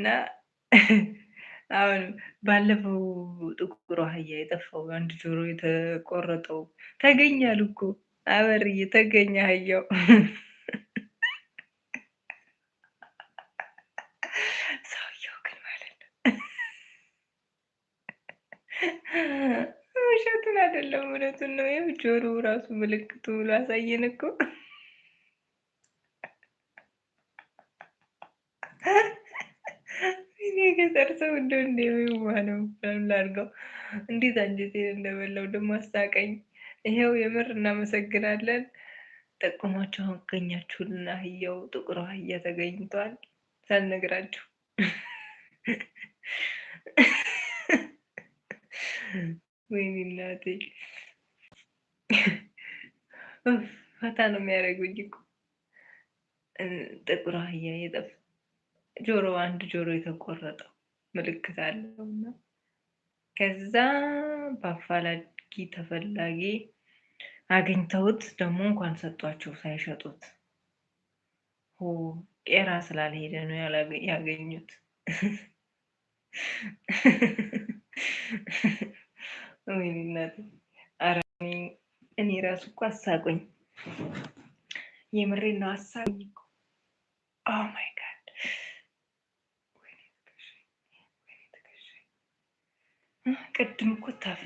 እና አሁን ባለፈው ጥቁር አህያ የጠፋው አንድ ጆሮ የተቆረጠው ተገኛል እኮ አበርዬ ተገኘ አህያው። ሰውየው ግን ማለት ነው ውሸቱን አይደለም እውነቱን ነው። ይኸው ጆሮ ራሱ ምልክቱ ብሎ አሳየን እኮ። እኔ የገጠር ሰው እንደው እንደሚዋ ነው ላድርገው። እንዴት አንጀቴን እንደበላው ደግሞ አሳቀኝ። ይኸው የምር እናመሰግናለን። ጠቁማችሁ አገኛችሁልና አህያው ጥቁር አህያ ተገኝቷል። ሳልነግራችሁ ወይኔ እናቴ ፈታ ነው የሚያደርጉኝ እኮ። ጥቁር አህያ የጠፋ ጆሮ አንድ ጆሮ የተቆረጠው ምልክት አለው እና ከዛ በአፋላጊ ተፈላጊ አግኝተውት ደግሞ እንኳን ሰጧቸው ሳይሸጡት። ሆ ቄራ ስላልሄደ ነው ያገኙት። ወይኔ እናቴ! ኧረ እኔ ራሱ እኮ አሳቆኝ፣ የምሬን ነው አሳቆኝ እኮ። Oh my God! ወይኔ ትከሻዬ፣ ወይኔ ትከሻዬ! ቅድም እኮ ታፍ